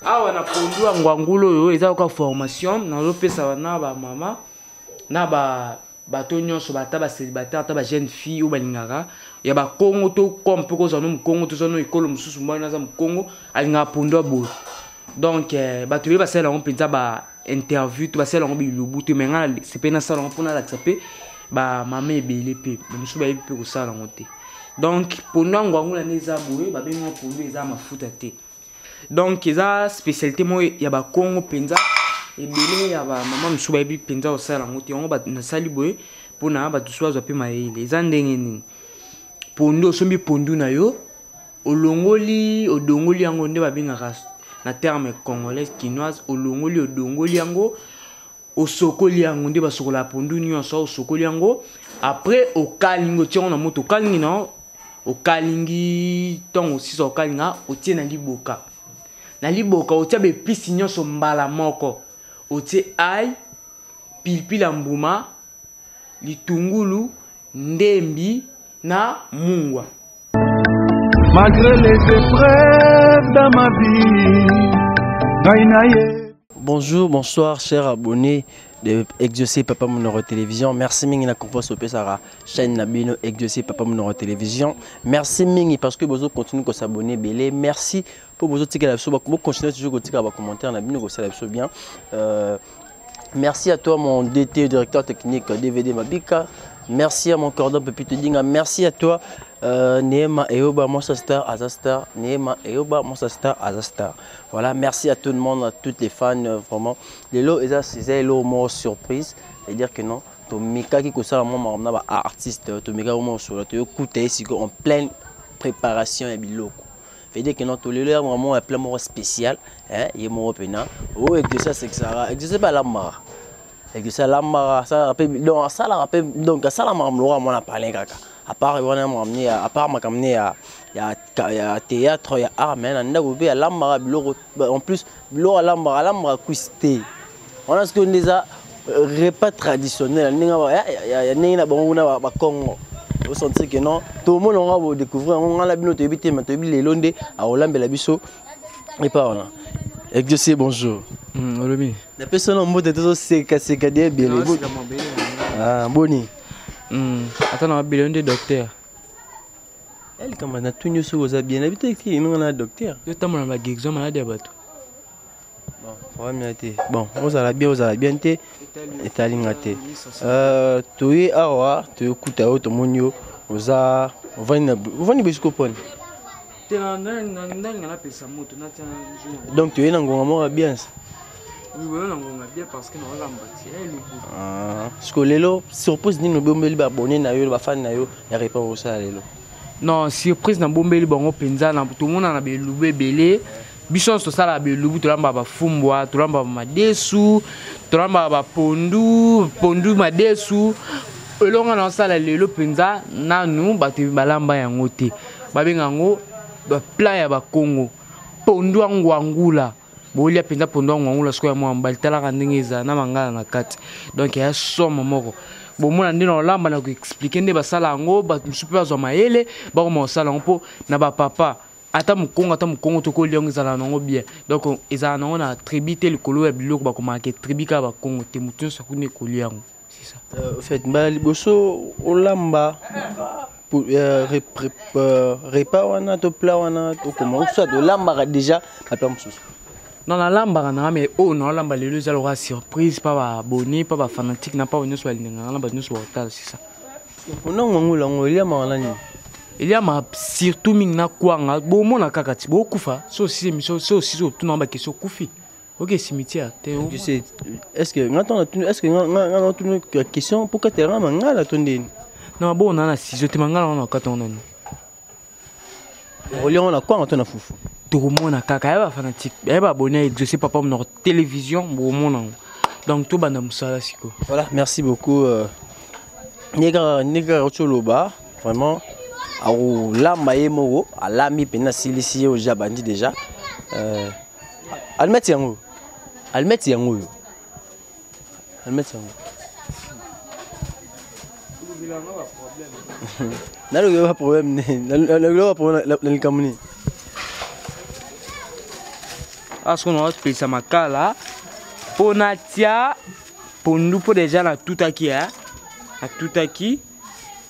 Awa na pondu ya ngwangulu oyo eza kaka formation nazopesa na ba mama na ba bato nyonso ata ba célibataire, ata ba jeune fille oyo balingaka ya bakongo to comme mpe kozwa no mokongo, tozwa no ekolo mosusu, mwana aza mokongo alingaka pondu ya boye. Donc bato ebele basalela yango mpenza ba interview to basalela yango bilubu te, mais ngai sepe nasala yango mpona alakisa mpe bamama ebele mpe bamosusu bayebi mpe kosala yango te. Donc pondu ya ngwangula nde eza boye, babengi yango pondu, eza mafuta te. Donc eza spécialité moko ya bakongo mpenza, ebele ya bamama mosusu bayebi mpenza kosala yango te. Yango nasali boye mpona bato mosusu bazwa mpe mayele. Eza ndenge nini? Pondu, osombi pondu na yo, olongoli, odongoli yango, nde babengaka na terme congolaise kinoise, olongoli, odongoli yango, osokoli yango nde basokolaka pondu nyonso. Osokoli yango, après okalingi, otie yango na moto, okalingi na okalingi. Ntongo osisa okalinga, otie na liboka. Na liboka otia baépices nyonso mbala moko, otie ail, pilipili ya mbuma, litungulu, ndembi na mungwa. Malgré les épreuves dans ma vie, ngai na ye. Bonjour, bonsoir, chers abonnés de Exaucé Papa Monoro Télévision. Merci mingi na confiance opesaka chaîne na bino Exaucé Papa Monoro Télévision. Merci mingi parce que bozo continuer ko s'abonner belé. Merci pour bozo tikela biso, bo continuer toujours ko tika ba commentaire na bino ko sala biso bien. Merci à toi mon DT, directeur technique DVD Mabika. Merci à mon cordon Pépito Dinga. Merci à toi Neema Eyoba, Monster Star, Azastar. Neema Eyoba, Monster Star, Azastar. Voilà, merci à tout le monde, à toutes les fans, vraiment. Lelo, c'est le mot surprise. C'est-à-dire que non, to mika qui kosala moi na ba artiste, to mika mo sur to écouter ici en pleine préparation et biloko. C'est-à-dire que non, to lelo vraiment un plein mot spécial, hein, il est mot pena. Oh, et que ça c'est que ça, et que c'est pas la mare. Et que ça la mare, ça rappelle donc ça la rappelle donc ça la mare m'aura moi na parler kaka. À part wana m'amener à part m'a amené à ya ya théâtre ya art, mais na ndako pe ya lambaka biloko, en plus biloko alambaka, alambaka cuisse te. Wana ce que ndeza repas traditionnel ndenge ya ndenge na bango kuna ba Congo. Vous sentez que non, tout le monde aura découvrir on la bino toyebi te, mais toyebi lelo nde aolambela biso et pas wana. Exaucé, bonjour. Olobi. Na pesa no mbote tozo seka seka de ebele. Ah, boni. Ata na mabele nde docteur. Elle kama na tunyo soko oza bien, na bite ki nga na docteur. Yo tambola na ba guérison malade ya bato. Bon, problème ya te. Bon, ozala bien, ozala bien te. Etali nga te. Toye awa, toyokuta yo, tomoni yo, oza ovandi na ovandi besiko pone. Te na na na nga napesa moto natia na Donc toye na ngonga moko ya bien. Oui, oui, na ngonga bien parce que na olamba ti elubu. Ah, parce que lelo surprise nini obombeli ba abonné na yo, ba fan na yo ya repas osala lelo. Non, surprise na bombeli bango penza na tomona na belubu ebele. Biso nyonso tosalaka belubu, tolambaka bafumbwa, tolambaka madesu, tolambaka bapondu, pondu madesu. Elonga na osala lelo mpenza nanu bato balamba yango te. Babenga yango ba plat ya bakongo. Pondu ya ngwangula. Bolia mpenza pondu ya ngwangula sikoyo ya mwa mobali, talaka ndenge eza na mangala na kati. Donc ya somo moko. Bomona nde na olamba na koexplike nde basala yango, bato mosusu mpe bazwa mayele bakoma kosala yango mpo na bapapa. Ata mokongo, ata mokongo tokolia yango, ezalaka nango bien. Donc ezalaka nango na tribu te, likolo ya biloko bakomaka ke tribu kaka bakongo te, moto nyonso akuni ekolia yango. C'est ça. En fait, mbala liboso olamba pour repas wana to plat wana to koma soit olambaka déjà ba plat mosusu. Non, nalambaka na mais oyo naolamba lelo eza lokola surprise pa ba abonné, pa ba fanatique na pa nyonso balingaka na bato nyonso baotala, c'est ça. Mpona ngongo lango eliamaka na nini? Eliamaka surtout mingi na kwanga, bomona kaka ti bokufa, so osisi émission, so osisi otuna ba question okufi. Ok, cimetière, te o. Tu sais, est-ce que nga tona tunu, est-ce que nga nga nga tunu question pour que terrain mangala to ndeni? Non, bon, on a na ciseau te mangala on a kata on nani. Olion na kwanga to na fufu. Tokomona kaka ya ba fanatique, ya ba abonné Exaucé Papa Monoko télévision bomona. Donc tout banda musala siko. Voilà, merci beaucoup. Nega nega Ocholoba, vraiment akolamba ye moko, alambi pena silisi ye oja bandi déjà. Almeti yango. Almeti yango yo. Almeti yango. Nalobi ba problème ne, nalobi ba problème na likambo nini? Awa sikoyo naopelisa makala mpo natia pondu, mpo deja natutaki natutaki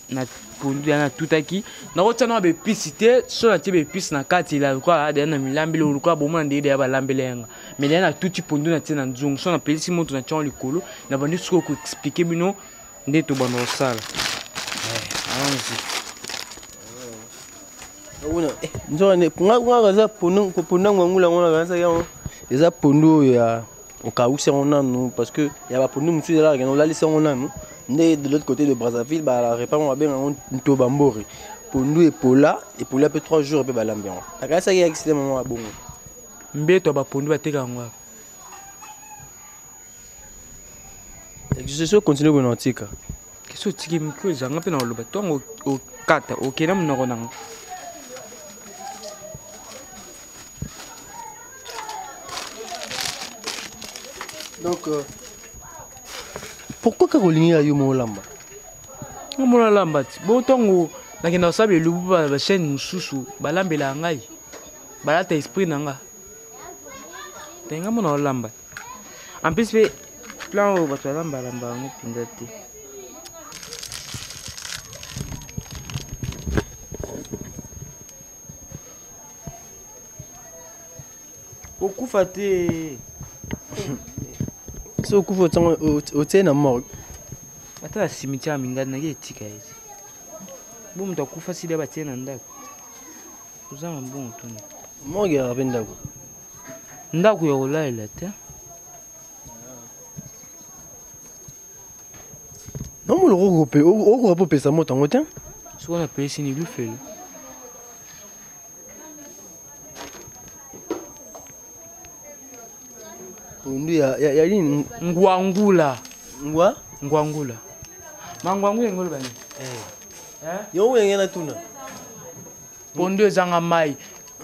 na pondu ya natutaki, nakotia na baepisi te. So natie baepisi na kati ela lokola deja na milambeli, lokola bomona ndenge deja balambeli yanga. Mais deja natuti pondu, natie na nzungu. So napelisi moto, natia yango likolo, nabandi sikoyo koexplike bino nde tobanda kosala. Allons-y. Nzoka eza pondu ngwangula yango nakanisaki yango eza pondu oyo ya okausi yango nanu, parce que ya bapondu mosusu ezalaka kende olalisi yango nanu. Nde de l'autre côté de Brazzaville barepas ngo babenga yango ntoba mbori, pondu epola epola mpe 3 jours mpe balambi yango. Nakanisaki yakisi te mama ya bongo. Mbeto ya bapondu bateka yango wapi? Exaucé, continue boye na otika. Kesi otiki micro ezanga mpe na koloba ntongo okata okenda monoko nanga. Donc pourquoi kaka olingi ya yo mo olamba? Nga mona alamba ti bo ntongo nakenda kosala elubu, bachaîne mosusu balambelaka ngai, balata esprit na nga te. Nga mona olamba. En plus mpe plan oyo bato balambalamba yango mpenza te. Okufa te. So okufa otiango otie na morgue. Ata na cimetière mingadi naki etika ete bo moto akufa sida batie na ndako, oza na mbongo toni. Morgue yaka mpe ndako. Ndako ya kolalela te. Nomona okoka mpo opesa moto yango te. Soki napesi ni lufelo. Pondu ya nini? Ngwangula. Ngwa? Ngwangula. Mangwangula engolo bani? Yango yenge na tuna. Pondu ezanga mai.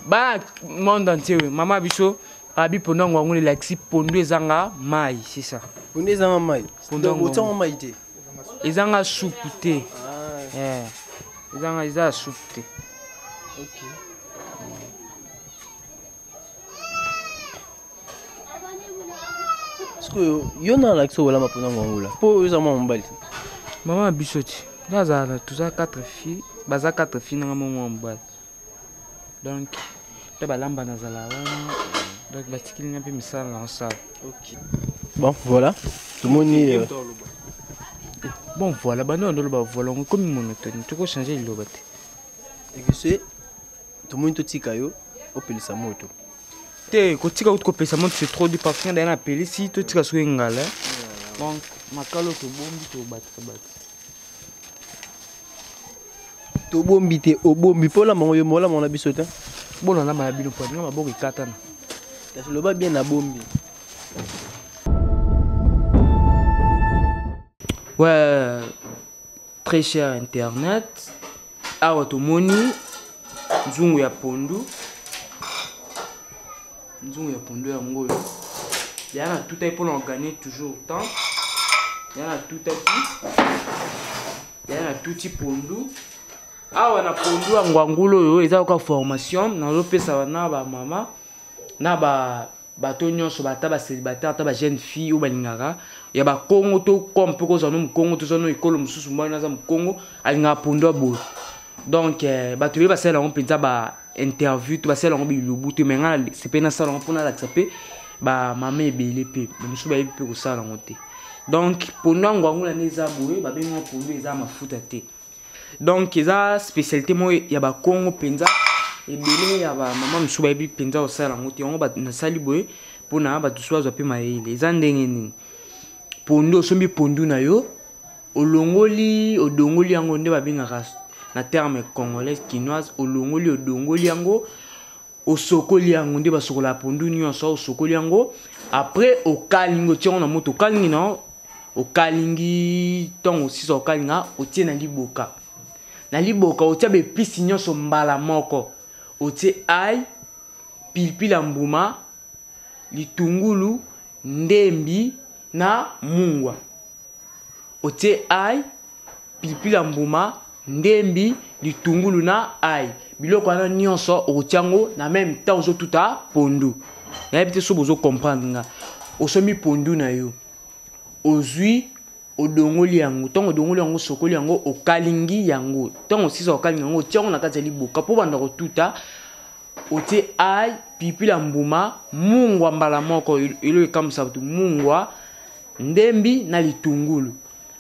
Bana monde entier, mama biso abi pondu ya ngwangula elakisi pondu ezanga mai, c'est ça. Pondu ezanga mai. Pondu ya Donc otiango mai te. Ezanga supu te. Ezanga eza supu te. Ok. Sikoyo yo na alakisi olamba mpona ngwangula mpo oyo eza mwa mobali. Mama biso ti nga azala toza 4 filles, baza 4 filles nanga mo mwa mobali. Donc mpe balamba nazala wana, donc batikili nga mpe misala na osala. Ok. Bon voilà, tomoni Bon voilà, bando ndoloba voilà ngo komi monotone, tokochange liloba te. Ekese tomoni totika yo opelisa moto. Te, kotika kuti kopesa moto c'est trop du parce que ndaye napelisi, totika soki ngala. Donc makalo tobombi, tobatisa batisa. Tobombi te, obombi mpo olamba ngo yo mo olamba ngo na biso te. Bona olamba na bino mpo nga maboko ekatana. Kasi loba bien nabombi. Ouais, très cher internet, awa tomoni nzungu ya pondu, nzungu ya pondu yango oyo ya na tutaki mpona oganye toujours temps, ya na tutaki, ya na tuti pondu. Awa na pondu ya ngwangula oyo eza kaka formation nazopesa na bamama na bato nyonso, ata bacélibataire, ata bajeune fille oyo balingaka ya bakongo to comme mpe kozwa no mokongo, tozwa no ekolo mosusu, mwana aza mokongo alingaka pondu ya boye. Donc bato ebele basala yango mpenza ba interview to basala yango bilubu te, mais ngai sepe nasala yango mpona alakisa mpe bamama ebele mpe bamosusu bayebi mpe kosala yango te. Donc pondu ya ngwangula nde eza boye, babengi yango pondu eza mafuta te. Donc eza spécialité moko ya bakongo mpenza, ebele ya bamama mosusu bayebi mpenza kosala yango te. Yango nasali boye mpona bato mosusu bazwa mpe mayele. Eza ndenge nini? Pondu, osombi pondu na yo, olongoli odongoli yango, nde babengaka na terme congolaise kinoise, olongoli odongoli yango, osokoli yango nde basokolaka pondu nyonso, osokoli yango, après okalingi, otie yango na moto, okalingi na okalingi, ntongo osisa okalinga, otie na liboka. Na liboka otia baepisi nyonso mbala moko, otie ail, pilipili ya mbuma, litungulu, ndembi na mungwa. Otie ail, pilipili ya mbuma, ndembi, litungulu na ail, biloko wana nyonso okotia yango na même temps ozotuta pondu. Nayebi te so bozo comprendre nga. Osombi pondu na yo, ozwi, odongoli yango. Ntango odongoli yango, osokoli yango, okalingi yango. Ntango osisa kokalinga yango, otia yango na kati ya liboka mpo banda kotuta. Otie ail, pilipili ya mbuma, mungwa mbala moko, elo ekamwisa bato, mungwa, ndembi na litungulu.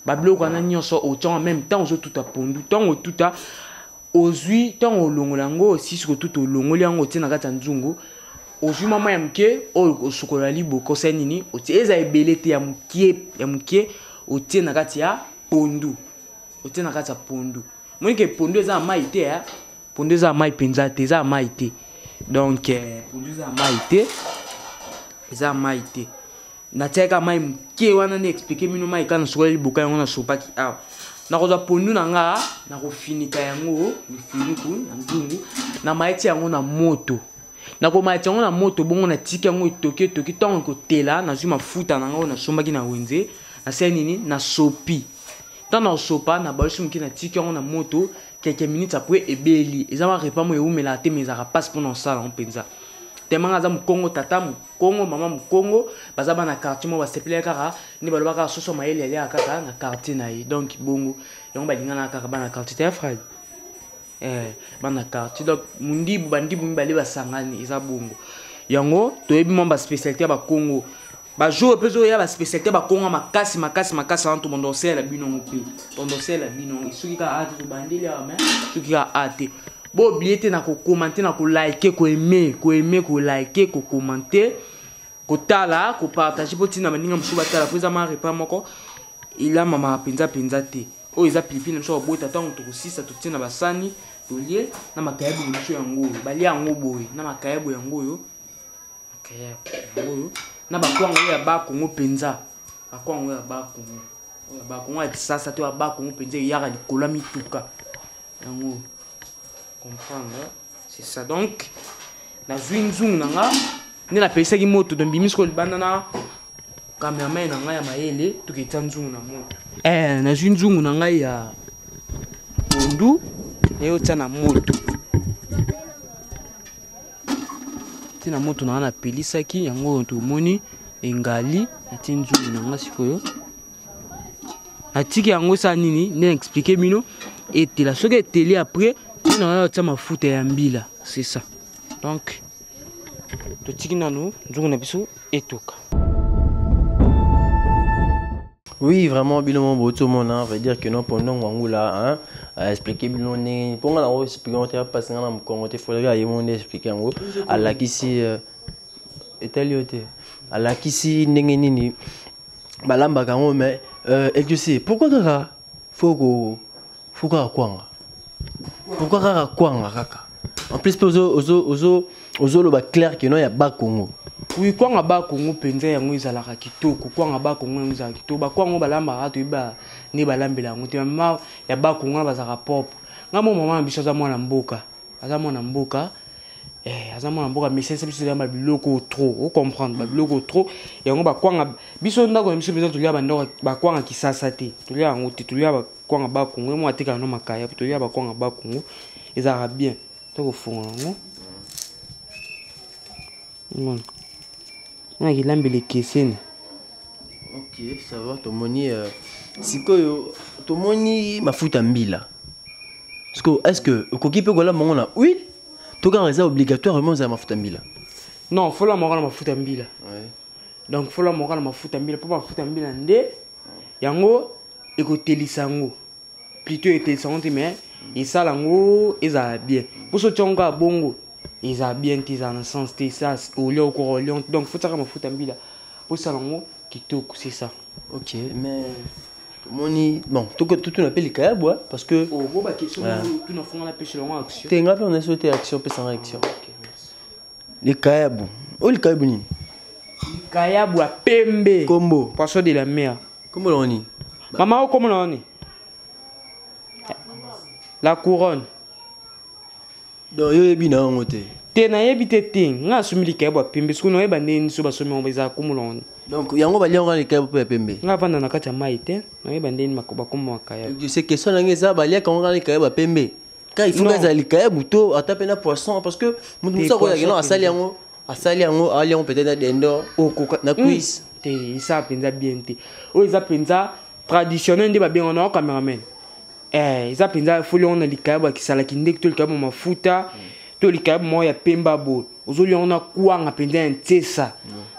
Babiloko wana nyonso otia yango en même temps ozotuta pondu. Ntango otuta, ozwi, ntango olongola yango, osisi kotuta, olongoli yango, otie na kati ya nzungu. Ozwi mama ya moke oyo osokola liboka, osali nini? Otie, eza ebele te, ya moke, ya moke, otie na kati ya pondu. Otie na kati ya pondu. Moni ke pondu eza ya mai te, hein? Pondu eza ya mai mpenza te, eza ya mai te. Donc, pondu eza ya mai te, eza ya mai te. Natiaka mai moke wana nde expliquer bino mai kaka nasokola liboka yango nasopaki awa. Nakozwa pondu na nga, nakofinika yango mifinuku na nzungu, na maeti yango na moto. Nakomaeti yango na moto bongo natiki yango etoki, etoki. Ntango ekotela, nazwi mafuta na nga oyo nasombaki na wenze, nasali nini? Nasopi. Ntango nakosopa, nabalusi moke, natiki yango na moto quelques minutes après ebeli. Eza ma repas moko ewumelaka te, mais ezalaka mpasi mpona kosala yango mpenza. Tellement nga aza mokongo, tata mokongo, mama mokongo, baza bana quartier moko, basepelaki kaka nde balobaka kaka soso mayele aliaka kaka na quartier na ye. Donc bongo yango balinganaka kaka bana quartier te, frère. Bana quartier. Donc mundibu, bandibu mibale basangani, eza bongo. Yango toyebi mwa ba spécialité ya bakongo. Ba jour pe zo ya ba spécialité ba kongo makasi, makasi, makasi, wana tobondo osela bino ngo pe. Tobondo osela bino ngo. Soki ka ate to bandeli awa, mais soki ka ate. Bo oublier te na ko commenter, na ko liker, ko aimer, ko aimer, ko liker, ko commenter, ko tala, ko partager po tina baninga mosusu batala, po eza ma repas moko elamama mpenza mpenza te. Oyo eza pilipili na biso ya kobota, ntango tokosisa totie na basani, tolie na makayabo na biso yango oyo. Balia yango boye na makayabo yango oyo. Makayabo yango oyo na bakwanga oyo ya Bakongo mpenza. Bakwanga oyo ya Bakongo. Oyo ya Bakongo ya Kisasa to ya Bakongo mpenza eyaka likolo ya mituka. Yango comprendre, c'est ça. Donc nazwi nzungu na nga nde napesaki moto, donc bimi sikoyo libanda na cameraman na ngai ya mayele, toketia nzungu na moto. Nazwi nzungu na ngai ya pondu nayotia na moto. Tina moto na nga napelisaki yango oyo tomoni engali, natie nzungu na nga sikoyo. Natiki yango esala nini? Nde na expliquer bino etela. Soki eteli après, nde na nga natia mafuta ya mbila, c'est ça. Donc totiki nanu nzungu na biso etoka. Oui, vraiment, bino mo boto mona, veut dire que non pendant ngula, hein, a expliqué bino ni ponga na expliquer on te passe na Congo te faudrait ye monde expliquer ngo alakisi etali yo te. Alakisi ndenge nini balamba kango, mais et tu sais pourquoi kaka faut ko faut kaka kwanga? Pourquoi kaka kwanga kaka? En plus ozo ozo ozo ozo loba clair que non ya ba Congo. Oui, kwanga ba Congo penza yango ezalaka kitoko, kwanga ba Congo yango ezalaka kitoko. Ba kwango balambaka to ba ne balambela yango te. Mama ya ba Congo na bazalaka propre. Nga mo mama na biso aza mwana mboka. Aza mwana mboka. Aza mwana mboka, mais c'est biso ya ba biloko trop, o comprendre ba biloko trop. Yango ba kwanga biso ndako na biso penza tolia ba ndako ba kwanga kisasa te. Tolia yango te, tolia ba kwanga ba Congo, mo ateka no makaya, tolia ba kwanga ba Congo. Ezalaka bien. To kofungola yango. Mona. Mona kilambele keseni. Ok, ça va, tomoni sikoyo tomoni mafuta mbila. Parce que est-ce que okoki pe kola mongo na huile? To kaka eza obligatoirement za mafuta mbila. Non, faut la mongo na mafuta mbila. Donc faut la mongo na mafuta mbila, po mafuta mbila nde yango ekotelisa yango. Plutôt etelisa yango te, mais esala yango ezala bien. Po soki otia yango kaka bongo, ezala bien te, ezala na sens te, ça, olia okoka olia yango te. Donc faut tiaka mafuta mbila po esala yango kitoko, c'est ça. Ok, mais tomoni, bon, toko, tout, tout, on appelle likayabu, hein, parce que Oh, bon, bah, question, Ouais. tout, tout, on a pêché leur action. T'es un peu, on a sauté action, pêche en action. Ah, ok, merci. Likayabu. Oh, likayabu ni. Likayabu à pembe. Kombo. Poisson de la mer. Kombo la oni. Maman, oh, kombo la oni. La couronne. Donc, yo yebi na yango te. Te na yebi te te. Nga asumi likayabu ya pembe. Soki na yeba ndenge nini so basomi yango, eza kombo la oni. Donc, yango balia yango likayabu pe ya pembe. Nga vanda na kati ya mai te. Na yeba ndenge nini bakoma makayabu. Je sais question na ngai eza balia yango kaka likayabu ya pembe. Quand il faut Non. que ezala likayabu to, ata pe na poisson, parce que mutu Te mosusu akoyaka poisson na asali pembe. yango. Asali yango, ali yango peut-être na dendo. Okoka na cuisse. Te, esa mpenza bien te. Oyo eza mpenza traditionnel nde babengana na cameraman. Eza mpenza foli yango na likayabo ya kisalaki ndenge to likayabo mafuta to likayabo moko ya pemba boye. Ozolia yango na kwanga mpenza ya ntesa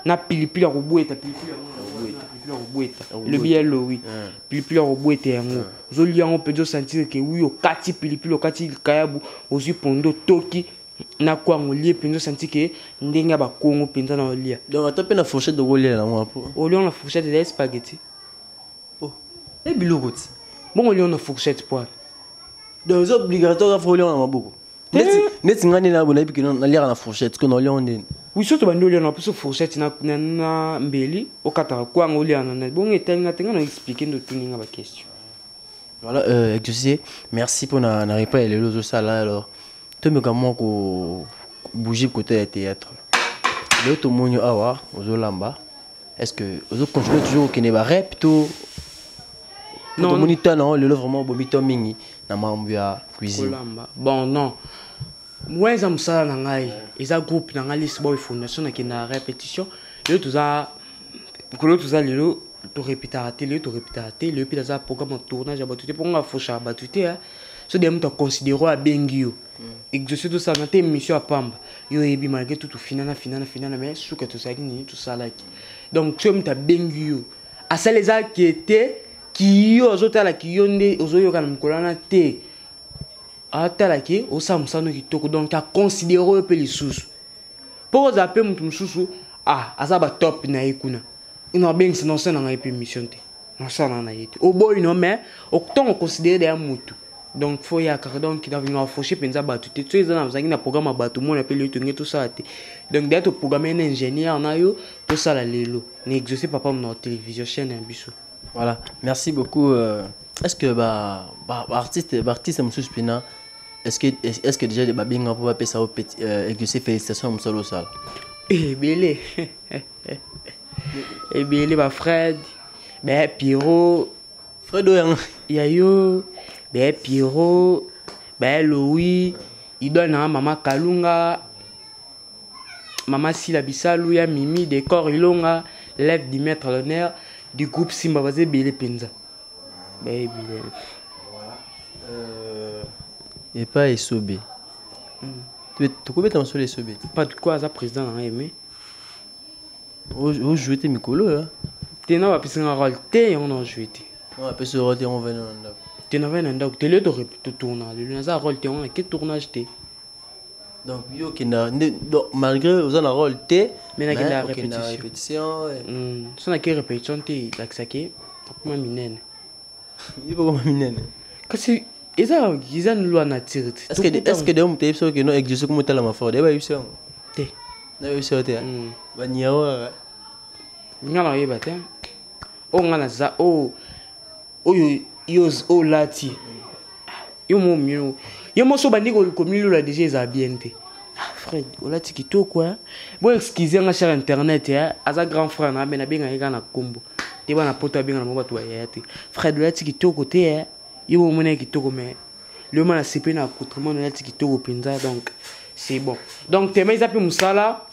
na pilipili ya kobweta, pilipili ya kobweta elobi ya lowi, pilipili ya kobweta yango. Ozolia yango mpenza osentir ke wi okati pilipili, okati likayabu, ozwi pondo toki na kwanga olie mpenza osentir ke ndenge ya bakongo mpenza na olia. Donc ata mpe na fourchette okolia yango apo. Olia na fourchette ezali spaghetti. Oh, e biloko ti. Bongo olia na fourchette poana. Donc eza obligatoire faut olia na maboko. Neti nga nde na nayebi ke naliaka na fourchette ko naolia ngo ndeni. Oui, soki tobandi olia na biso fourchette na mbeli, okataka kwanga olia na bongo etali nga te, nga na expliquer nde otuni nga ba question. Voilà, Exaucé, merci pour na réponse ya lelo ozosala. Alors tomeka mwa ko bouger côté ya théâtre. Lelo tomoni awa ozolamba. Est-ce que ozo continuer toujours okende ba rep to? Non. Tomoni ta na lelo vraiment obomi to mingi na mambo ya cuisine. Kolamba. Bon, non. Moi eza mosala na ngai, eza groupe na ngai Lisboy Fondation nakende na répétition. Lelo toza kolo toza lelo torépétaka te, lelo torépétaka te, lelo mpe naza programme ya tournage ya bato te mpo nga foshaka bato te. So de moto aconsidere oyo abengi yo Exaucé tosala na te émission ya pamba yo oyebi malgré tout tofinana finana finana mais suka tozalaki nini tosalaki. Donc soki moto abengi yo asala eza ke te kiyo azotala kiyo nde ozoyoka na mokolo wana te, atalaki osala mosala no kitoko. Donc aconsidere oyo mpe lisusu mpo kozala mpe moto mosusu aza batop na ye kuna ino abengisa na osala na ngai mpe émission te, nasala na ye te oboyi no mais ntango oconsidere deya motu. Donc faut yakaka. Donc nalinga afoshe mpenza bato te so eza nazalaki na programme ya bato mona mpe lelo tonge tosala te. Donc deya toprogramme na ingénieur na yo tosala lelo na Exaucé Papa na télévision chaîne ya biso. Voilà, merci beaucoup. Est-ce que ba artiste mosusu mpena est-ce que déjà babenga mpo bapesa yo petit Exaucé félicitations mosala osala? Ebele ebele ba Fred, ba Pierrot. Fred oyo yango. Ya yo, ba Pierrot, ba Louis, idole na mama Kalunga, mama Sila Bisalu, ya Mimi, Décor Ilonga, l'élève du maître l'honneur du groupe Simba baze ebele mpenza. Ba ebele. Epai esobe. Tokobeta masolo esobe. Pas de quoi aza président na ngai aimé. Ojouer te mikolo ya? Te na bapesi nga rôle te yango na ojouer te. Na bapesi rôle te yango vene na ndako. Te na vene na ndako te lelo totourna lelo naza rôle te yango na ke tournage te. Donc yo okenda donc malgré oza na rôle te mais nakenda okenda répétition. Répétition. So nake répétition te elakisaki akoma minene. Yo bakoma minene. Kasi eza eza loi nature te. Est-ce que de moto yebi soki no Exaucé komo tala mafort de ba yebi yango? Te. Na yebi so te. Ba nyawa. Nga na yeba te. O nga na za o oyo yo olati. Yo mo mio. Yo mo so bandi ko komilola déjà eza bien te. Fred, olati kitoko hein. Bon excusez nga cher internet hein. Aza grand frère na bena benga ye na kombo. Te bana poto abenga na bato ya te. Fred olati kitoko te hein. Yo mo mona kitoko mais le mana CP na accoutrement olati kitoko penza donc c'est bon. Donc tema eza pe musala.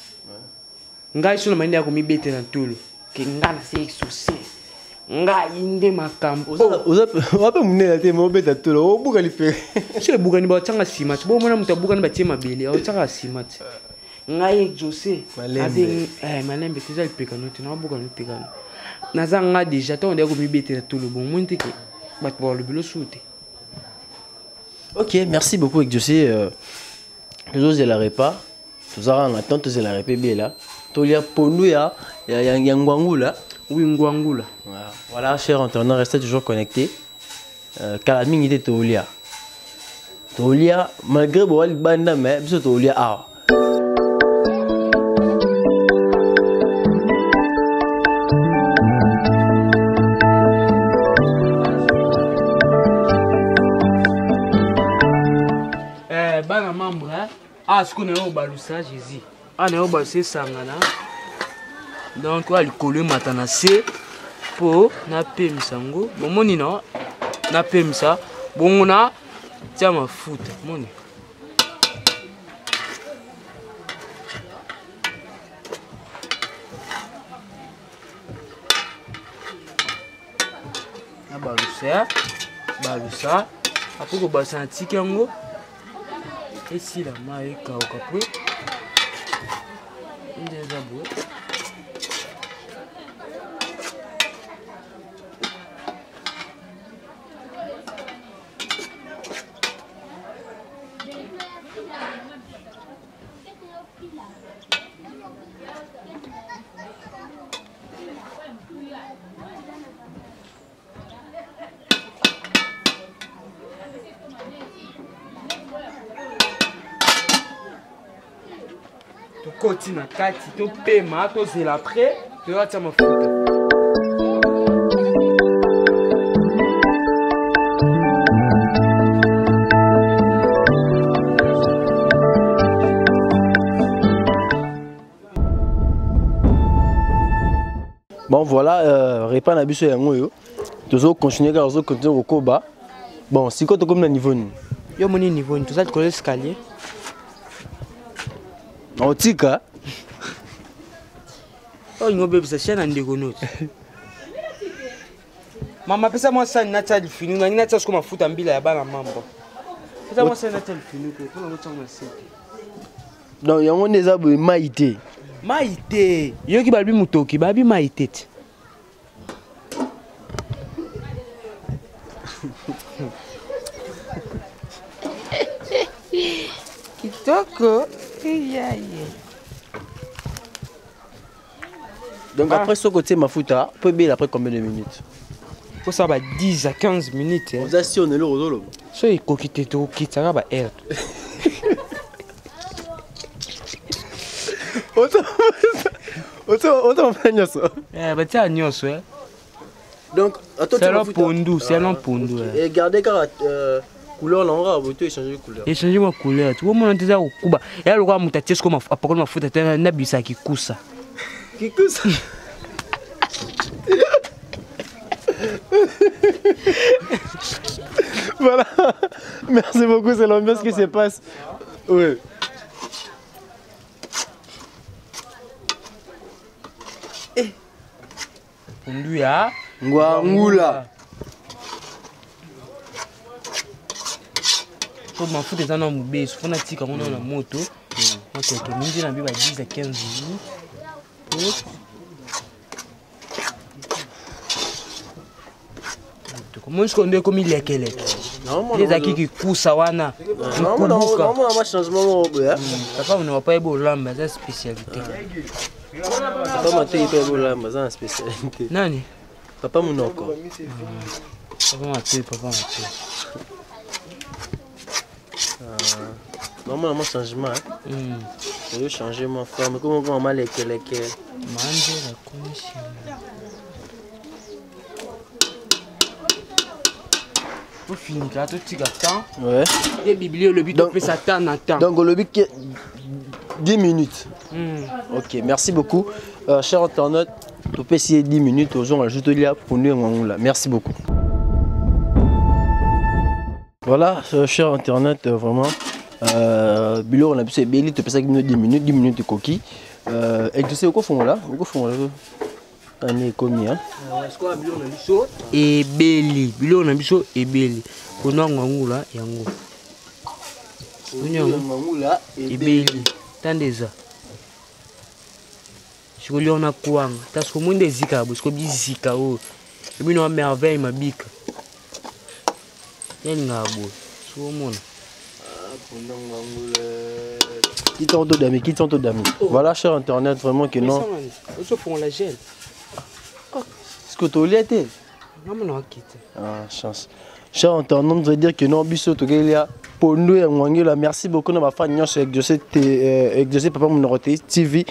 Ngai so na mandi ya komibetela ntolo. Ke nga na se exaucé. Ngai nde makambo. Oza oza pe munene te mo beta tolo obuka lipere. So ebukani ba tianga nsima ti. Bomona moto abukani batie mabele, aotiaka nsima ti. Ngai Exaucé. Malembe. Aze, malembe te eza lipekano te, naobuka lipekano. Naza nga déjà ntango ndeya komibetela tolo bon moni te ke bato balobi losu te. Ok, merci beaucoup Exaucé. Tozozela repas, tozalaka na temps tozela repas ebela. Tolia pondu ya ngwangula. Oui, ngwangula. Voilà, voilà, chers internautes, restez toujours connectés. Kala mingi te tolia. Tolia malgré bo banda mais biso tolia awa. Bana membre, ah, ce qu'on a au balusa Jésus. Ah, na yo balusa sangana. Donc wa likolo emata na se po na pemisa ngo. Bomoni na na pemisa bongo na tia mafuta. Moni. Nazobalusa balusa apres kobalusa natiki yango esila mai ekauka po nde eza boye. Tokoti na kati, topema, tozela, après toyoatia mafuta. Bon voilà, repas na biso yango oyo tozo continuer kaka, tozo continuer kokoba. Bon, sikoyo tokomi na niveau nini? Yo moni niveau nini? Toza likolo escalier. Otika oyo olingi obebisa chaine na ndeko noti. Mama, pesa mwa sani natia lifinu, nangi natia siko mafuta mbila ya bana mambo. Pesa mwa sani natia lifinu ko mpona kotia na sete. Donc yango nde eza boye, mai te? Mai te. Yoki balobi motoki babi mai te te. Kitoko eyaye. Donc après soki otie mafuta po ebela, après combien de minutes? Kosala ba 10 à 15 minutes, eh. Oza si on eloko ozoloba. So ekoki te, tokokitaka ba aire. Oza mafuta nyonso? Batia nyonso, eh. Donc selon pondu, selon pondu, eh. Et garder kaka couleur na ngo boye to échanger couleur? Échanger mwa couleur. Tikomona nte eza kokuba ya lokola moto atie siko apakoli mafuta te, nabisaka kikusa. Kikusa. Voilà. Merci beaucoup, c'est l'ambiance qui se passe. Oui. Eh. Pondu ya ngwangula. Po mafuta eza na mobesu, mpo natika yango nano na moto mwa quelques minutes, na bi ba 10 à 15 minutes po komoni sikoyo nde ekomi lekeleke, nde ezalaki kikusa wana. Naomona ma changement moko boye. Papa mona, papa yeba olamba, eza spécialité. Papa Matoi mpe bolamba, aza na spécialité. Nani? Papa Monoko. Papa Matoi, papa Matoi. Naomona mwa changement, oyo change mwa forme, komo koma malekeleke. Manzela komisina tofinika, totika temps. Nde biblia elobi topesa temps na temps. Donc olobi ke 10 minutes? Ok, merci beaucoup, cher internaute. Topesi ye 10 minutes, ozonga lisusu tolia pondu ya ngwangula. Merci beaucoup. Voilà, cher internaute, vraiment biloko na biso ebeli. Topesaki bino 10 minutes, 10 minutes ekoki. Exaucé, okofongola, okofongola ani ekomi, hein? Sikoyo biloko na biso ebeli, biloko na biso ebeli, pondu ya ngwangula yango. Ngwangula. Ebeli tande eza sikoyo lio na kwanga ta sikoyo mwinda ezikaka boye, sikoyo bizika oyo ebino wa merveille mabika yalingaka boye sikoyo omona. Quittons Dami, quittons Dami. Voilà, cher internaute, vraiment que non. Ozofongola gel. Ce que tu as été. Ngamona wakita. Ah, chance. Cher internaute, veut dire que non, biso tokelia pondu ya ngwangela. Merci beaucoup na ba fan nyonso Exaucé Exaucé Papa Monoko TV.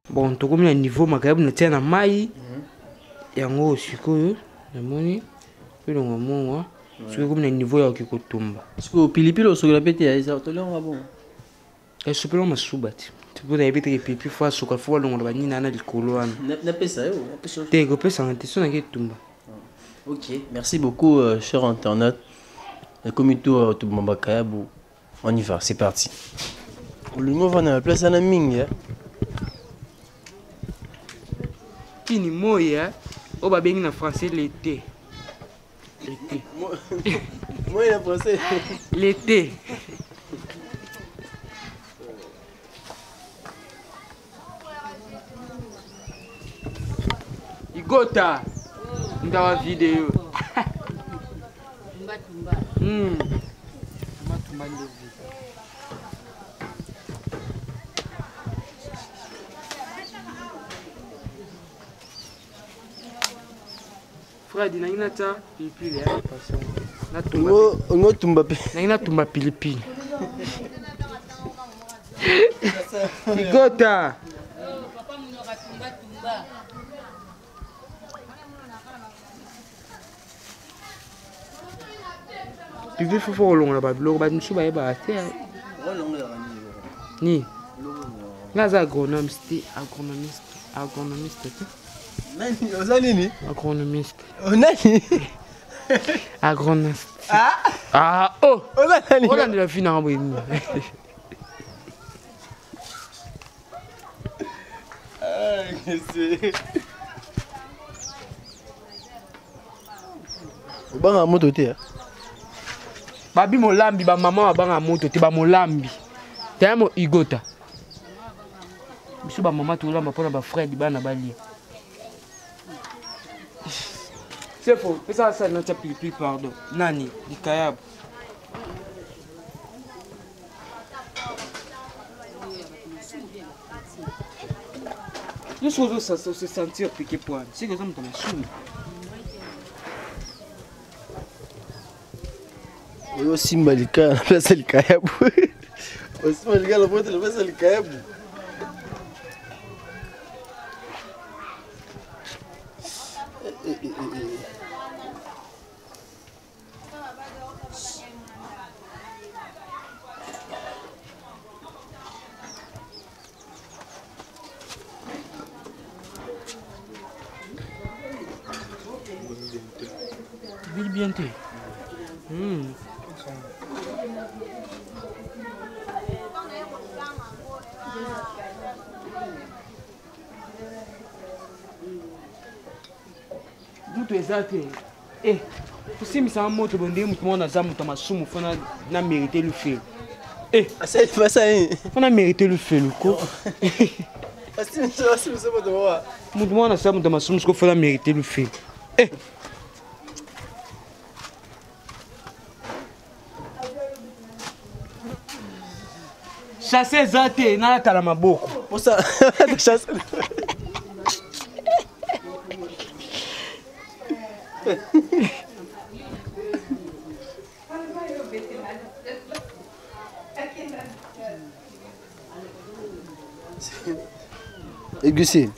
Bon, tokomi na niveau makayabu natia na mai yango. Sikoyo namoni elongo mongwa, soki ekomi na niveau ya oki kotumba. Sikoyo pilipili osokola mpe te, eza tolionga bongo? Esopela masuba te, mpo nayebi teke pipi fo asuka, fo balongola banini wana likolo wana. Napesa yo, napesa yo. Te, kopesanga te, so nake etumba. Ok, merci beaucoup, cher internaute. Ekomi tour toboma bakayabu. On y va, c'est parti. Olingi ovanda na place wana mingi, eh? Kini moi, eh? Oyo babengi na français l'été. L'été. Moi na français. L'été. Igota. Ndawa video. Tumba tumba. Tumba tumba nde vie. Frère, nangi natia pilipili ya natumba. Ngo tumba pe. Nangi natumba pilipili. Igota. Papa munoka tumba tumba. Pipi fofo kolongola babiloko bato mosusu bayebaka te. Nini? Nga aza agronome te, agronomiste, agronomiste te. Nani oza nini? Agronomiste. Nani? Agronomiste. Ah oh. Oza nani? Olandela vi nanga boye nini? Obanga moto te. Babi molambi ba mama babanga moto te ba molambi. Tayamo igota. Biso ba mama tolamba mpona ba frère bana balia. Sefo, pesa sali natia pilipili pardon. Nani? Likayabu. Nyonso ozo se sentir piqué poane. Seke oza moto masumu. Oyo simba likaya na pesa likayabu. Osimba likaya na pesa pesa likayabu. Bili bien te. Moto eza te. Eh, kosimbisanga moto boye ndenge moto moko naza moto ya masumu fo na mérite lufelu. Eh, Asali fasa nini? fo na mérite lufelu ko. Asimisa asimisa moto wa. Moto moko naza moto ya masumu siko fo na mérite lufelu. Eh. Chasse eza te nalatala maboko. Posa chasse. Egusi,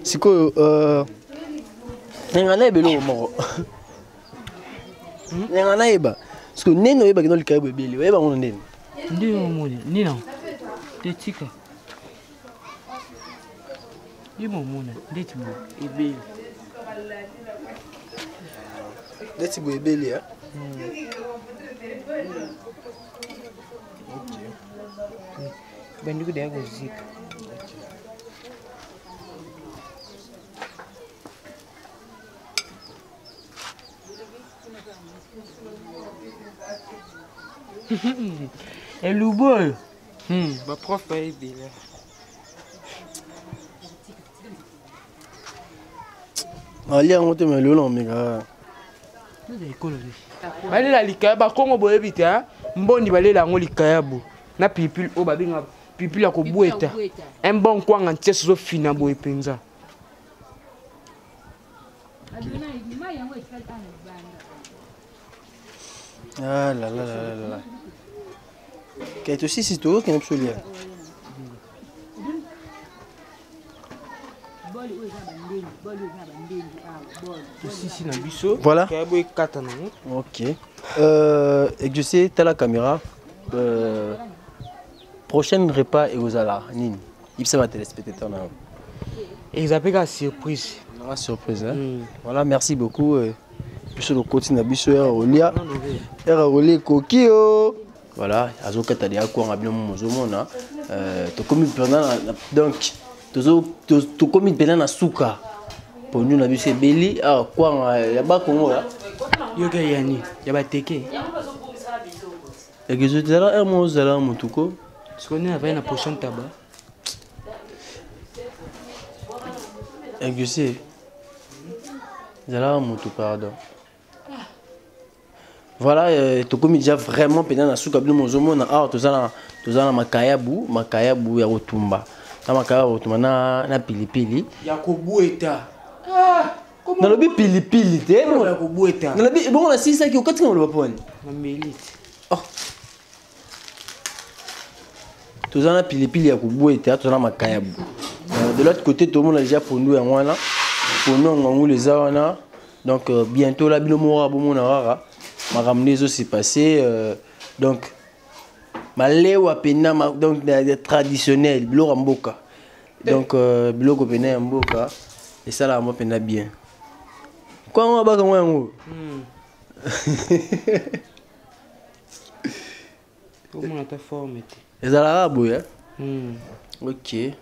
sikoyo nanga nayeba eloko moko nanga nayeba parce que nene oyebaki no likayabu ebele oyeba ngo ndeni Nde omoni nina te tika ye momona ndeti boye ebele neti boye ebele. Bandi kudaya kozika. Elubu oyo baprof bayebela. Alia yango te me lelo omeka. Balela likaya bakongo boyebi te mbondi balela yango likayabu na pilipili oyo babenga pilipili ya kobweta. Un bon kwanga ntiese ozofina boye mpenza. Ah là là là là là. Kay tosisi tokokende biso lia. Tosisi na biso. Voilà. Likayabu ekata nango. Ok. Exaucé, tala caméra. Prochaine repas ekozala nini? Yebisa ba téléspectateur na yo. Eza mpe kaka surprise. Ah, surprise hein? Voilà, merci beaucoup. Biso lokoti na biso ya rolia. Ya rolia ekoki yo. Voilà, azokata deya kwanga bino mozomona. Tokomi mpena donc tokomi mpena na suka. Pondu na biso ebeli awa kwanga ya bakongo ya. Yoka yani ya bateke. Ekezo tala heure moko ozala motu ko. Sikoyo nde navandi na pochon taba. Exaucé. Zala motu pardon. Voilà, tokomi déjà vraiment mpenza na suka bino mozomona awa toza na toza na makayabu, makayabu ya kotumba. Na makayabu ya kotumba na na pilipili. Ya kobweta. Nalobi pilipili te. Ya kobweta. Nalobi bongo nasilisaki okati nga maloba poni. Na melite. Oh. Toza na pilipili ya kobweta, toza na makayabu. De l'autre côté tomona déjà pondu yango wana. Pondu yango ngulu eza wana. Donc bientôt là bino moko bomona kaka makambo nde ezo se passer donc malewa pena ma, donc na, na traditionnel biloko ya mboka. Donc biloko pena ya mboka esalaka mwa pena bien. Kwango baka mwa yango. Omona ta forme te. Ezalaka boye, hein? Ok.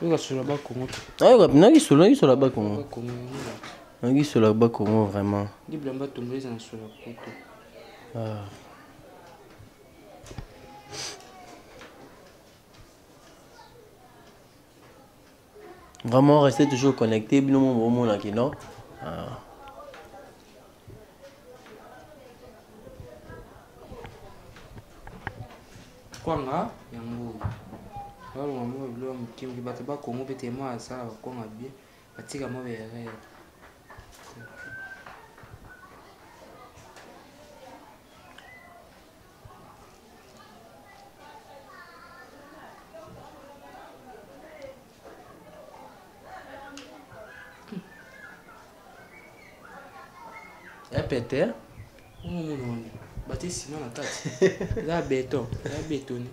Oyoka solo ba Congo te. Ayoka, naki solo, naki solo ba Congo. Ba Congo, naki. Naki solo ba Congo vraiment. Ndi bilamba tombe eza na solo poto. Vraiment, restez toujours connectés. Bino mo mo na kino. Kwanga yango. Balonga mo biloko moke moke bato ba Congo pe tellement asala bakwanga bien batika mo ba erreur. Ya pete. Omona wana batie ciment na kati. Eza beton, eza betone.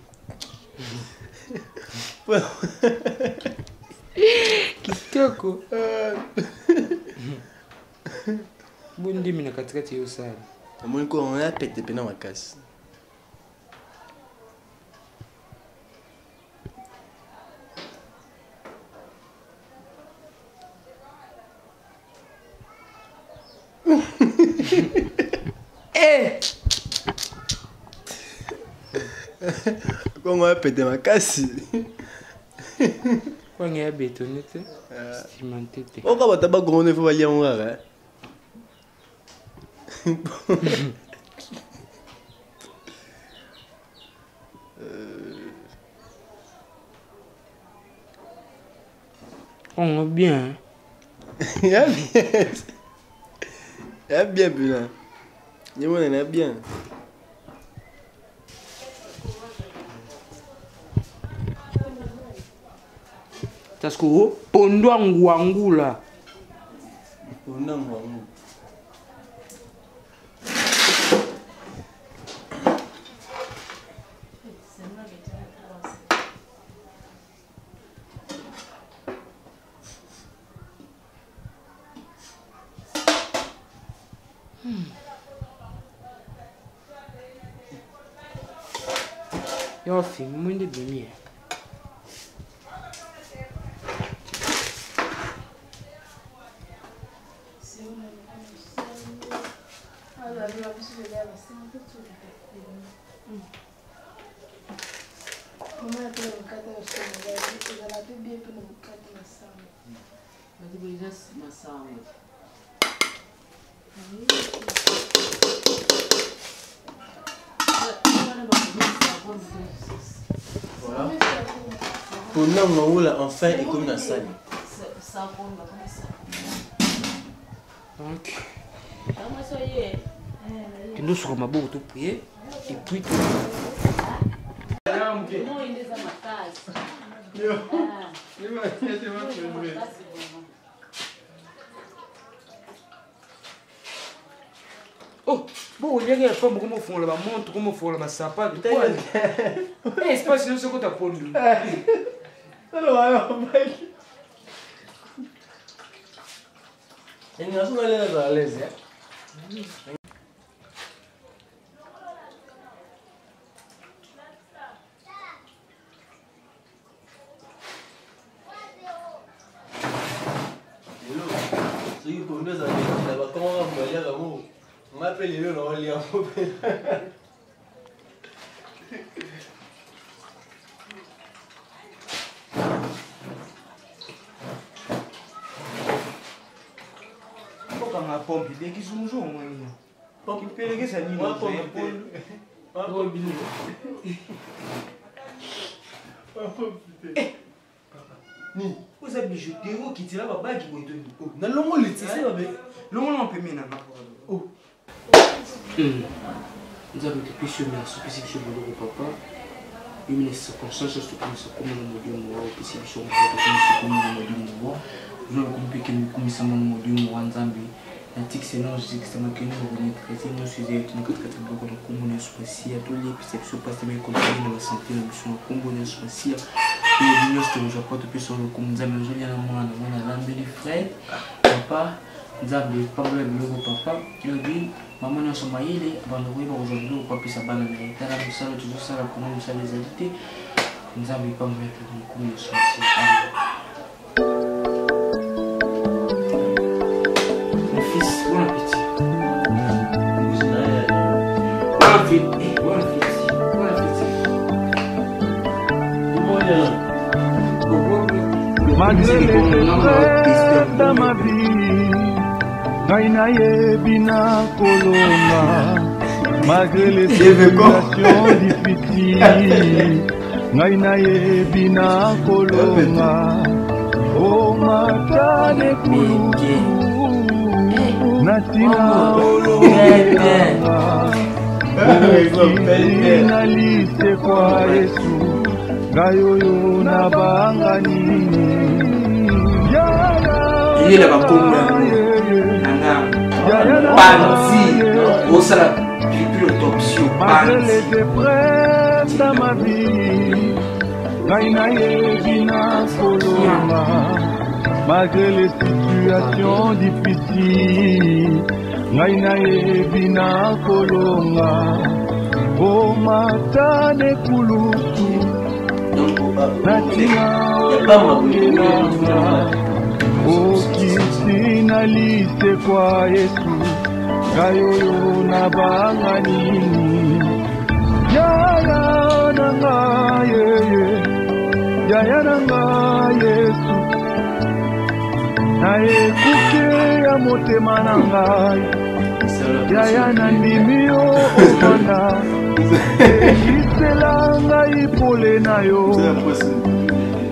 Kitoko. Bondimi na katikati yo sala. Namoni ko ya pete pena makasi. Eh! Kongo ya pete makasi. Kwanga ya betone te, cimenté te. Oka bato ba Congo ne faut balia yango kaka. Kongo bien. Ya bien. Ya bien putain. Yemona na bien. Parce que pondu ngwangula. Pondu ngwangula. Yo filme muito bem. Voilà. Pour nous, on a enfin et comme la salle. Donc, nous sommes à bord tout prier et puis tout. Oh, bon, il y a pas beaucoup de font la montre, comment font la sapato. Eh, espace non soko ta pondu. Alors, Et nous sommes allés à l'aise. Pondu ezalaka na bakongo kaka baliaka yango. Nga mpe lelo naolia yango mpe. Okanga pompe bien kizunguzungu mwanini. Kipelekesa nini? Nini? Oza bijouterie okitela babagi boye to nini? Nalongoli ti se babe. Longola mpeme na nga. Oh. Nzambe topesi yo merci, opesi biso boloko papa. Yo na circonstance nyonso tokomisa kombo na molimo wa, opesi biso nguya tokomisa kombo na molimo wa. Ozwa lokumu mpe kende okumisama na molimo wa Nzambe. Natikisa na ozikisa makende bakomaîtrise nyonso eza yetu na katikati ya biloko na nkombo na Yesu Masiya. Toliepisa biso mpasi mekontinue na basante na biso na nkombo na Yesu Masiya. Toyebi nyonso tokozwa mpo topesa yo lokumu Nzambe. Nazolia na mwana mwana alambeli Fred papa. Nzambe pambola biloko papa. Elobi mama nyonso mayele abanda koyeba kozwa biloko po apesa bana na ye. Tala mosala tozosala koma mosala ezali te. Nzambe pambola biloko na nkombo na Yesu Masiya. Amen. Mon fils, bon appétit. Bon appétit. Bon appétit. Bon appétit. Malgré les épreuves dans ma vie, ngai nayebi nakolonga. Malgré les situations difficiles, ngai nayebi nakolonga. Omata nekulu na ntina olonganga na lisekwa Yesu, ngai oyo nabanga nini? Eyela bakombo yango nanga panzi osala pilipili autopsie Malgré panzi. les épreuves dans ma vie, ngai nayebi nakolonga. Malgré les situations difficiles, ngai nayebi nakolonga. Omata nekulusu na ntina olongelanga, okiti na lisekwa Yesu, ngai oyo nabanga nini? Yaya na ngai yeye, yaya na ngai Yesu, na ekuke ya motema na ngai, yaya nandimi yo ofanda, ekisela ngai pole na yo,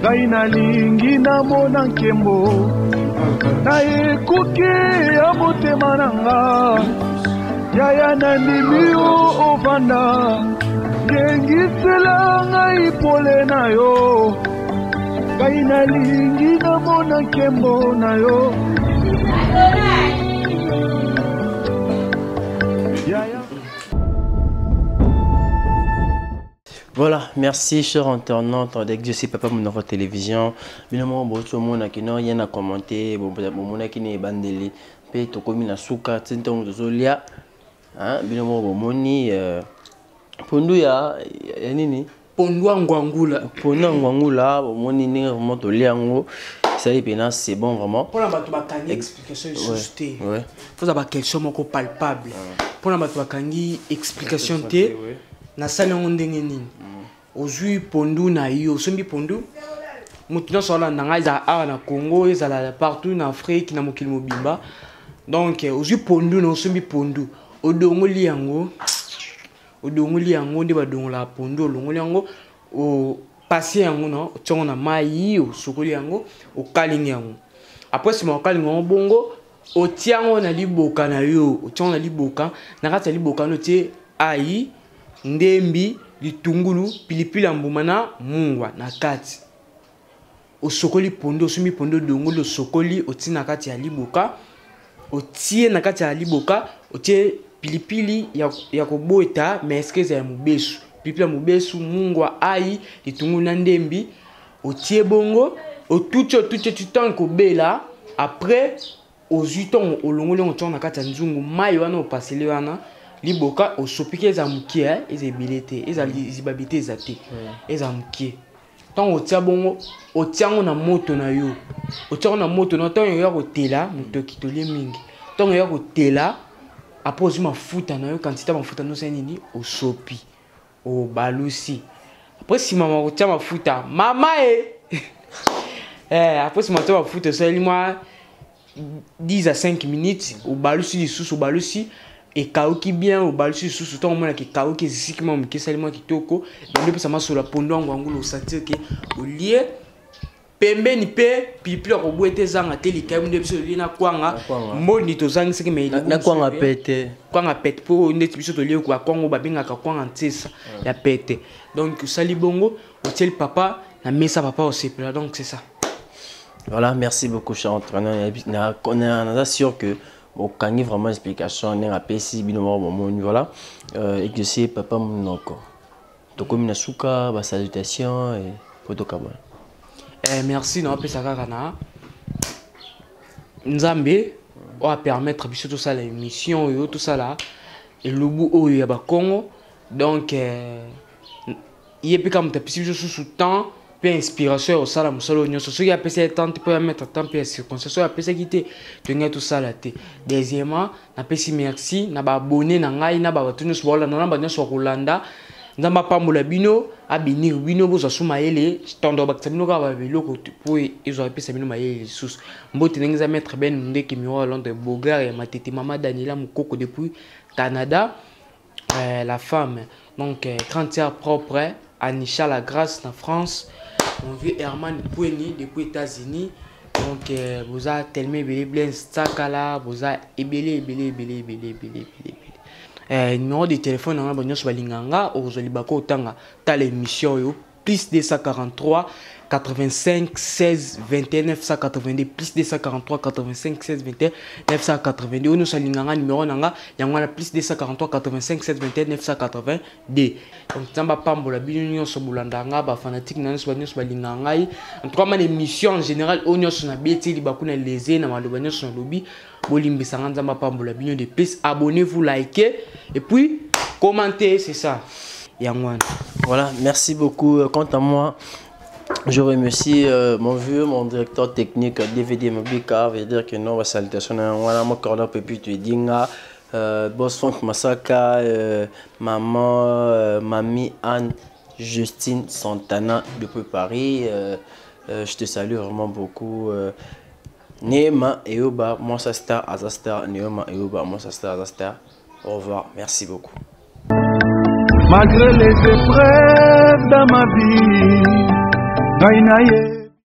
ngai nalingi namona nkembo na ekuke ya motema na ngai, yaya nandimi yo ofanda, ngengisela ngai pole na yo, ngai nalingi namona nkembo na yo. Yaya. Voilà, merci chers internautes d'Exaucé Papa Monoro Télévision. Bino moko bozo mona kino rien à commenter, bon bomona kini ebandeli pe tokomi na suka ti ntango tozolia. Hein, bino moko bomoni pondu ya nini? Pondu ya ngwangula. Pondu ya ngwangula, bomoni ndenge vraiment tolia yango. Ça y est, pena, c'est bon vraiment. Pour la bato bakangi explication lisusu te. Faut ba question moko palpable. Pour la bato bakangi explication te. Nasali yango ndenge nini? Ozwi pondu na yo, osombi pondu. Moto nyonso alanda ngai, ezala awa na Congo, ezala partout na Afrique, na mokili mobimba. Donc ozwi pondu na osombi pondu, odongoli yango, odongoli yango nde badongolaka pondu, olongoli yango, opase yango na otia yango na mai, osokoli yango, okalingi yango. Après nsima okalinga yango bongo, otia yango na liboka na yo, otia yango na liboka, na kati ya liboka wana otie ai, ndembi, litungulu, pilipili ya mbuma na mungwa na kati. Osokoli pondu, osombi pondu, odongoli, osokoli, otie na kati ya liboka, otie na kati ya liboka, otie pilipili ya kobota, mais est-ce que eza ya mobesu? Pilipili ya mobesu, mungwa, ai, litungulu na ndembi, otie bongo, otuti, otuti, otuti ntango kobela. Après ozwi ntongo olongoli yango, otia na kati ya nzungu, mai wana opaseli wana liboka, osopiki, eza mokie, eza ebele te, eza lizibabi te, eza te, eza mokie. Ntango otia bongo, otia yango na moto na yo, otia yango na moto na yo, ntango oya kotela motoki tolie mingi, ntango oya kotela apres ozwi mafuta na yo, quantité ya mafuta nyonso ya nini osopi, obalusi apres nsima ma kotia mafuta mama e apres nsima kotia mafuta osaleli mwa 10 à 5 minutes, obalusi lisusu, obalusi ekauki bien, obalusi lisusu ntango omonaka ekauki ezisiki mwa moke, esali mwa kitoko, bando epesa masolo ya pondu yango yango osentir ke olie pembeni mpe pilipili ya kobwa ete ezanga te likayebu nde biso tolie na kwanga mboni tozangisaki me na kwanga pete, kwanga pete mpo ndeti biso tolie bakwanga babengaka kwanga ntesa ya pete. Donc osali bongo, otieli papa na mesa, papa osepela. Donc c'est ça. Voilà, merci beaucoup, cher entraîneur. Na sûr que okangi vraiment explication ndenge apesi bino moko bomoni. Voilà, Exaucé Papa Monoko, tokomi na suka, basalutation po tokabwana. Merci na opesa kaka na Nzambe oyo apermettre biso tosala émission oyo, tosala elubu oyo ya Bakongo. Donc ye mpe kaka moto apesi biso susu temps mpe inspiration ya kosala mosala oyo nyonso. Soki apesi ye temps te mpo ya mettre temps mpe ya circonstance oyo apesaki te, tolingai tosala te. Deuxièmement, napesi merci na baabonné na ngai, na babato nyonso baolanda, na bato nyonso bakolanda. Nzambe apambola bino, abinir bino, bozwa su mayele, tondo bakisa bino kaka babiloko mpo ezwa epesa bino mayele lisusu. Mbote ndenge eza maître Ben Mundeke Miroir Londres, Bogar ya Matete, mama Daniela Mokoko depuis Canada, la femme donc grande sœur propre Anisha La Grâce na France, mon vieux Herman Pweni depuis États-Unis. Donc boza tellement ebele, Blaise Tsakala, boza ebele ebele ebele ebele ebele ebele ebele. Numéro de téléphone nanga ba nyonso balinga nga, okozwa libako otanga tala émission oyo, plus 243 85 16 21 982, plus 243 85 16 21 982. Oyo nyonso alinga nga, numéro na nga yango wana, plus 243 85 16 21 982. Donc Nzambe apambola bino nyonso bolanda nga, bafanatique na nyonso, nyonso balinga ngai. En tout cas, mana émission en général oyo nyonso nabeti libaku na lese na maloba nyonso nalobi, bolimbisa nga. Nzambe apambola bino de plus. Abonnez-vous, likez et puis commentez, c'est ça yango wana. Voilà, merci beaucoup. Quant à moi, je remercie mon vieux, mon directeur technique DVD Mobika, veut dire que non, salutation, voilà, mon cordon Pépito Edinga, Boss Funk Masaka, maman, mamie Anne Justine Santana depuis Paris, je te salue vraiment beaucoup. Neema Eyoba, moi sa star, Aza star, Neema Eyoba, moi sa star, Aza star. Au revoir, merci beaucoup. Malgré les épreuves dans ma vie, ngai na ye.